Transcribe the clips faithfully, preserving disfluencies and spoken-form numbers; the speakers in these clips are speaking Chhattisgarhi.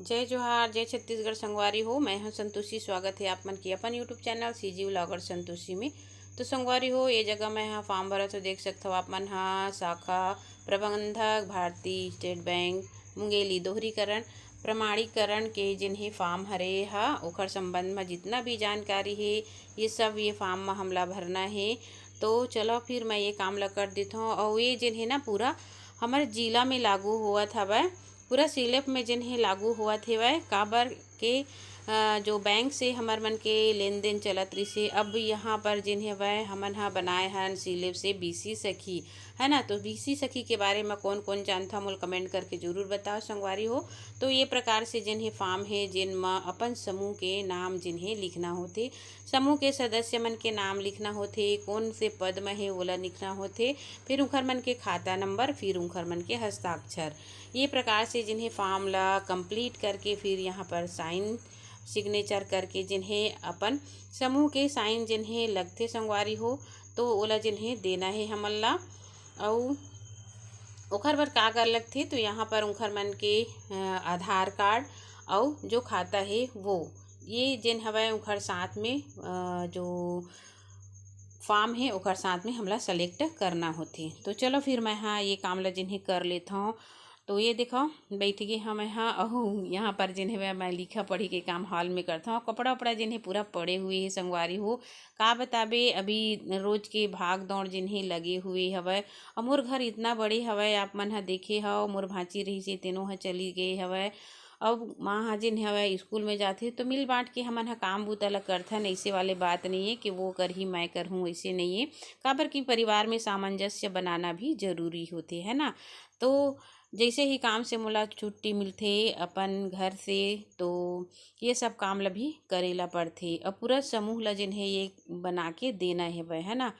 जय जोहार, जय छत्तीसगढ़ संगवारी हो। मैं हूं संतोषी, स्वागत हे आप मन के अपन YouTube channel CG vlogger Santoshi में। तो संगवारी हो, ये जगह मैं हा फॉर्म भरत हो, देख सकथव आप मन हा शाखा प्रबंधक भारतीय स्टेट बैंक मुंगेली दोहरीकरण प्रमाणीकरण के जिन हे फॉर्म हरे हा, ओखर संबंध में जितना भी जानकारी हे, ये सब ये फॉर्म में हमला भरना हे। तो चलो फिर मैं ये काम ला कर देथव। और ये जिन हे ना, पूरा हमर जिला में लागू होवत हवय, पूरा सीलेब में जिन हे लागू होवत हेवय, काबर के अ, जो बैंक से हमर मन के लेन देन चलत रिसे, अब यहाँ पर जिन हेवय हमन ह बनाए हन सीलेब से बीसी सखी, है ना। तो बीसी सखी के बारे में कौन कौन जानथा, मोल कमेंट करके जरूर बताओ संगवारी हो। तो ये प्रकार से जिन हे फॉर्म हे, जिन म अपन समूह के नाम जिन हे लिखना होथे, समूह के सदस्य मन के नाम लिखना होथे, कौन से पद म हे ओला लिखना होथे, फिर उंखर मन के खाता नंबर, फिर उंखर मन के हस्ताक्षर। ये प्रकार से जिन हे फॉर्म ला कंप्लीट करके फिर यहाँ पर साइन सिग्नेचर करके जिन हे अपन समूह के साइन जिन हे लगथे संगवारी हो, तो ओला जिन हे देना हे हमन ला। अउ ओखर बर का कर लगथे, तो यहाँ पर उंखर मन के अ, आधार कार्ड अउ जो खाता हे वो, ये जिन हवय उंखर साथ में अ, जो फॉर्म हे ओकर साथ में हमला सेलेक्ट करना होथे। तो चलो फिर मैं हा ये काम ला जिन हे कर लेथव। तो ये देखो, बैठ गे हंव मैं हा, अहू यहाँ पर जिन हे मैं लिखा पढ़ी के काम हॉल में करथव। कपड़ा उपड़ा जिन हे पूरा पड़े हुए हे संगवारी हो, का बताबे, अभी रोज के भाग दौड़ जिन हे लगे हुए हवय। अउ मोर घर इतना बड़े हवय, आप मन ह देखे हव, मोर भांची रहिसे तेनो ह चली गे हवय। अब माँ ह जिन हवय स्कूल में जाथे, तो मिल बांट के हमन ह काम बूता ल करथन, ऐसे वाले बात नहीं है कि वो करही मैं करहूँ, ऐसे नहीं है। काबर कि परिवार में सामंजस्य बनाना भी जरूरी होथे, है ना। तो जैसे ही काम से मोला छुट्टी मिलथे अपन घर से, तो ये सब काम ल भी करे ला पड़थे। और पूरा समूह ल जिन हे ये बना के देना हेवय, है ना।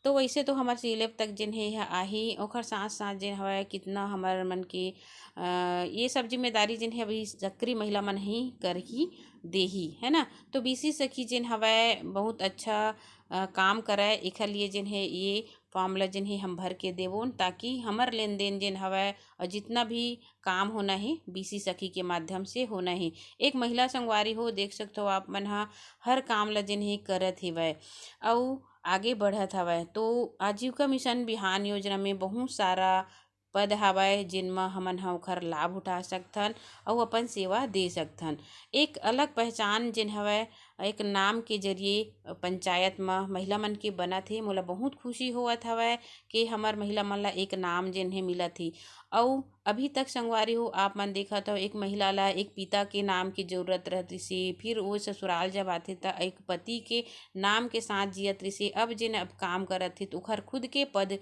तो वैसे तो हमर सीलेब तक जिन हे ह आही, ओखर साथ साथ जिन हवय कितना हमर मन के अ, ये सब जिम्मेदारी जिन हे अभी सक्रिय महिला मन ही करही देही, है ना। तो बीसी सखी जिन हवय बहुत अच्छा अ, काम करय, एखर लिए जिन हे ये फॉर्म ला जिन हे हम भर के देवोन, ताकि हमर लेन देन जिन हवय और जितना भी काम होना हे बीसी सखी के माध्यम से होना हे। एक महिला संगवारी हो, देख सकथो आप मन ह हर काम ला जिन हे करत हेवय अउ आगे बढ़त हवय। तो आजीविका मिशन बिहान योजना में बहुत सारा पद हवय, जिन म हमन ह ओखर लाभ उठा सकथन अउ अपन सेवा दे सकथन। एक अलग पहचान जिन हवय, एक नाम के जरिए पंचायत म महिला मन के बनत हे। मोला बहुत खुशी होवत हवय कि हमर महिला मन ला एक नाम जिन हे मिलत हे। अउ अभी तक संगवारी हो, आप मन देखत हव, एक महिला ला एक पिता के नाम की जरूरत रहत रिसे, फिर वो ससुराल जब आथे त एक पति के नाम के साथ जियत रिसे। अब जिन अब काम करत हे, त ओखर खुद के पद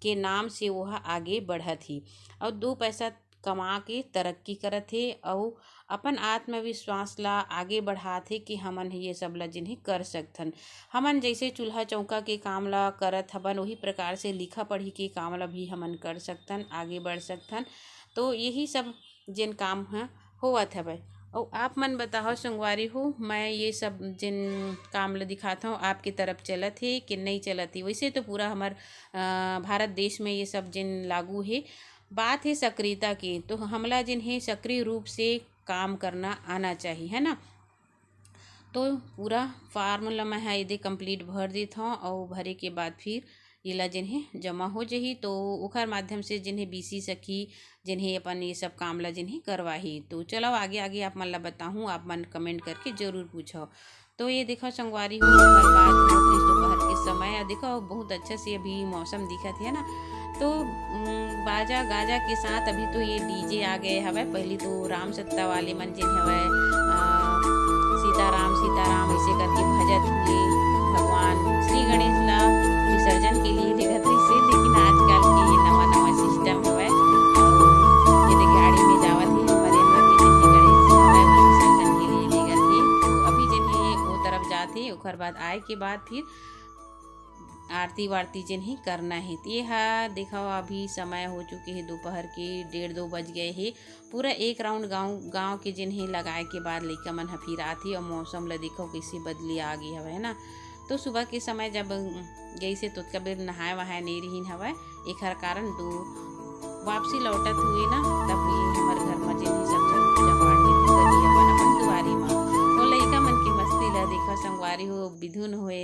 के नाम से ओह आगे बढ़त हे अउ दो पैसा कमा के तरक्की करत हे अउ अपन आत्मविश्वास ला आगे बढ़ात हे कि हमन ये सब ला जिन हे कर सकथन। हमन जैसे चूल्हा चौका के काम ला करत हबन, वही प्रकार से लिखा पढ़ी के काम ला भी हमन कर सकथन, आगे बढ़ सकथन। तो यही सब जिन काम ह होवत हवय। अउ आप मन बताओ संगवारी हो, मैं ये सब जिन काम ल दिखात हव, आपके तरफ चलत हे कि नहीं चलत हे? वैसे तो पूरा हमर अ, भारत देश में ये सब जिन लागू हे। बात हे सक्रियता के, तो हमला जिन हे सक्रिय रूप से काम करना आना चाहिए, है ना। तो पूरा फॉर्म ल मैं ह एदे कंप्लीट भर देत हव अउ भरे के बाद फिर एला जिन हे जमा हो जही, तो ओखर माध्यम से जिन हे बीसी सखी जिन हे अपन ये सब काम ला जिन हे करवाही। तो चलो आगे आगे आप मन ला बताहूँ, आप मन कमेंट करके जरूर पूछो। तो ये देखो संगवारी हो, ओकर बाद होत रिहिस दोपहर के समय, अउ देखो बहुत अच्छा से अभी मौसम दिखत हे ना। तो उम, बाजा गाजा के साथ अभी तो ये डीजे आ गए हवय। पहली तो राम सत्ता वाले मन जिन हवय, अ, सीताराम सीताराम ऐसे करके भजत हुए भगवान श्री गणेश ला विसर्जन के लिए लेगत रहिसे, लेकिन आजकल के ये नवा नवा सिस्टम हवय। अउ ये दे गाड़ी में जावत हे हमर यहाँ के जिन हे गणेश जी हवय, वो विसर्जन के लिए लेगत हे। तो अभी जिन हे वो तरफ जात हे, ओकर बाद आए के बाद फिर आरती वारती जिन हे करना हे। त ये हा देखो, अभी समय हो चुके हे दोपहर के, डेढ़ दो बज गए हे। पूरा एक राउंड गांव, गांव के जिन हे लगाए के बाद लइका मन ह फिर आथे अउ मौसम ल देखो कइसे बदली आ गे हवय, है ना। तो सुबह के समय जब गइसे तो ओतका बेर नहाए वहाए नइ रिहिन हवय, एखर कारण दो वापसी लौटत हुए ना, तब ये हमर घर म जिन हे सब झन पूजा पाठ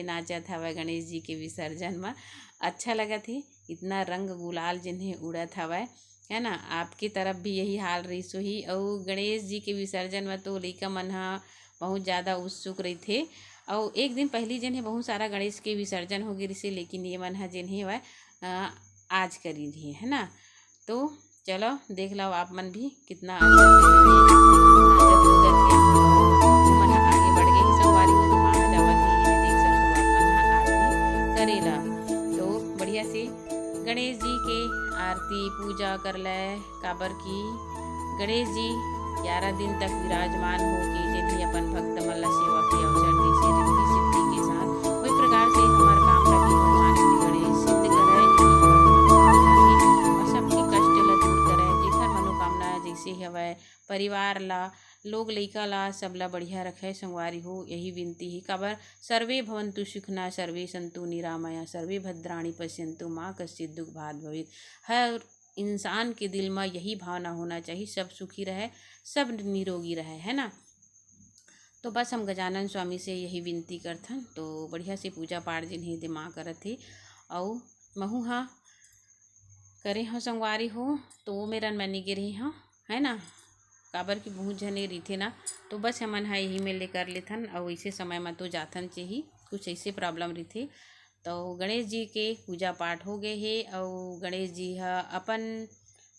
नाचत हवय गणेश जी के विसर्जन म। अच्छा लगत हे, इतना रंग गुलाल जेन हे उड़त हवय, है ना। आपके तरफ भी यही हाल रहिस होही। अउ गणेश जी के विसर्जन म तो लइका मन ह बहुत ज़्यादा उत्सुक रहिथे। अउ एक दिन पहिली जेन हे बहुत सारा गणेश के विसर्जन हो गे रिहिसे, लेकिन ये मन ह जेन हे वह, अ, आज करिन हे, है ना। तो चलो देख लो आप मन भी कितना अच्छा से नाचत कूदत हे। मन आगे बढ़ गे हे संगवारी हो, तो माँ जावत हे, ये देख सकते हो आप मन ह आरती करेला। तो बढ़िया से गणेश जी के आरती पूजा कर ले, काबर कि गणेश जी ग्यारह दिन तक विराजमान होके जेन हे अपन भक्त मन ला सेवा के अवसर देथे रिद्धि सिद्धि के साथ। वही प्रकार से हमर काम ला भी भगवान श्री गणेश सिद्ध करय, यही हमर मनोकामना हे। और सबके कष्ट ला दूर करय, जेकर मनोकामना जैसे हवय, परिवार ला, लोग लइका ला, सब ला बढ़िया रखय संगवारी हो, यही विनती हे। काबर सर्वे भवन्तु सुखिनः, सर्वे सन्तु निरामया, सर्वे भद्राणि पश्यन्तु, मा कश्चित् दुख भाग् भवेत्। हर इंसान के दिल म यही भावना होना चाहिए, सब सुखी रहे, सब निरोगी रहे, है ना। तो बस हम गजानन स्वामी से यही विनती करथन। तो बढ़िया से पूजा पाठ जेन हे दे माँ करत हे, अउ महू हा करे हो संगवारी हो, तो वो मेरन मैं नी गे रही हूँ, है ना, काबर कि बहुत झने रहिथे ना, तो बस हमन हा यही में ले कर लेथन, अउ ऐसे समय में तो जाथन चाहिए, कुछ ऐसे प्रॉब्लम रहिथे। तो गणेश जी के पूजा पाठ हो गए हे, अउ गणेश जी ह अपन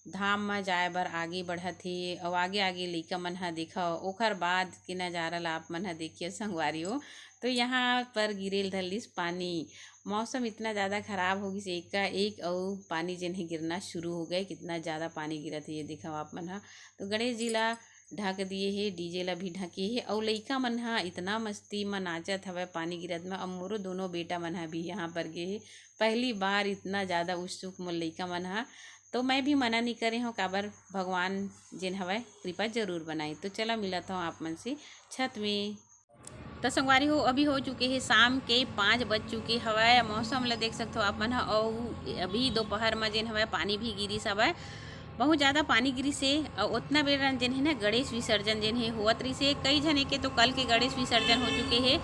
धाम म जाए बर आगे बढ़त हे, अउ आगे आगे लइका मन ह देखव, ओखर बाद के नजारा ला आप मन ह देखिए संगवारी हो। तो यहाँ पर गिरेल धरलिस पानी, मौसम इतना ज़्यादा खराब हो गिस, एकाएक अउ पानी जेन हे गिरना शुरू हो गए। कितना ज़्यादा पानी गिरत हे, ये देखव आप मन ह। तो गणेश जी ला ढक दिए हे, डीजे ला भी ढके हे, अउ लइका मन ह इतना मस्ती म नाचत हवय पानी गिरत म। अब मोरो दोनों बेटा मन ह भी यहाँ पर गे हे, पहली बार इतना ज़्यादा उत्सुक मोर लइका मन ह। तो मैं भी मना नहीं करे हूँ, काबर भगवान जेन हवय कृपा जरूर बनाए। तो चला मिलत हूँ आप मन से छत में। तो संगवारी हो, अभी हो चुके हे शाम के पाँच बज चुके हवय। मौसम ला देख सकथो आप मन ह, अउ अभी दोपहर म जेन हवय पानी भी गिरिस हवय, बहुत ज़्यादा पानी गिरिस हे। अउ ओतना बेर जेन हे ना गणेश विसर्जन जेन हे होवत रहिस हे, कई झने के तो कल के गणेश विसर्जन हो चुके हे,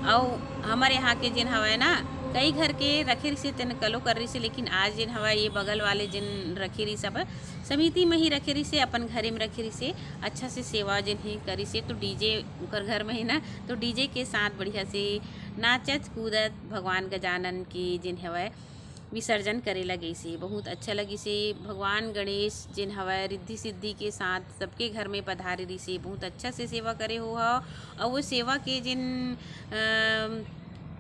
अउ हमर यहाँ के जेन हवय ना कई घर के रखे रहिस हे, तेन कलो कर रहिस हे, लेकिन आज जेन हवय ये बगल वाले जेन रखे रहिस हवय समिति में ही रखे रहिस हे, अपन घरे में रखे रहिस हे, अच्छा से सेवा जेन हे करिस हे। तो डीजे ओकर घर में हे ना, तो डीजे के साथ बढ़िया से नाचत कूदत भगवान गजानन के जेन हवय विसर्जन करे ला गइस हे। बहुत अच्छा लगिस हे। भगवान गणेश जेन हवय रिद्धि सिद्धि के साथ सबके घर में पधारे रहिस हे, बहुत अच्छा से सेवा करे हो हव। अउ वो सेवा के जेन, अम,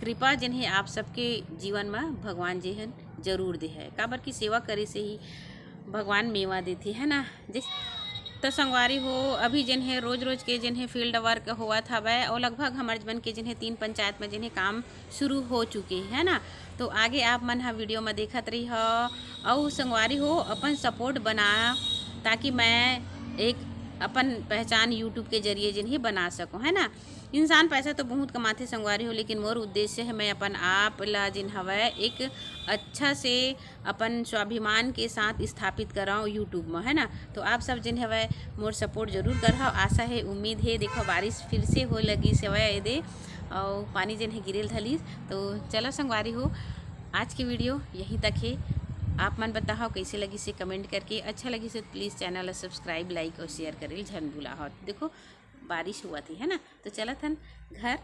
कृपा जेन हे आप सबके जीवन म भगवान जे हन जरूर दे है, काबर कि सेवा करे से ही भगवान मेवा देथे, है ना। जिस तो संगवारी हो, अभी जेन हे रोज रोज के जेन हे फील्ड वर्क होवत हवय, अउ लगभग हमर मन के जेन हे तीन पंचायत में जेन हे काम शुरू हो चुके हे, है ना। तो आगे आप मन ह वीडियो में देखत रही हो। अउ संगवारी हो, अपन सपोर्ट बना, ताकि मैं एक अपन पहचान यूट्यूब के जरिए जेन हे बना सकूं, है ना। इंसान पैसा तो बहुत कमाथे संगवारी हो, लेकिन मोर उद्देश्य है मैं अपन आप ला जेन हवय एक अच्छा से अपन स्वाभिमान के साथ स्थापित कराओ यूट्यूब में, है ना। तो आप सब जेन हवय मोर सपोर्ट जरूर करहव। आशा है, उम्मीद है। देखो, बारिश फिर से हो लगिस हवय एदे, अउ पानी जेन हे गिरेल धलिस। तो चलो संगवारी हो, आज के वीडियो यहीं तक हे। आप मन बताओ कैसे लगिस हे कमेंट करके, अच्छा लगिस हे तो प्लीज चैनल ला सब्सक्राइब, लाइक अउ शेयर करे ल झन भूला हो। देखो, बारिश होवत हे, है ना। तो चलत हन घर,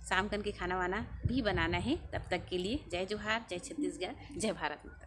शाम कन के खाना वाना भी बनाना है। तब तक के लिए जय जोहार, जय छत्तीसगढ़, जय भारत माता।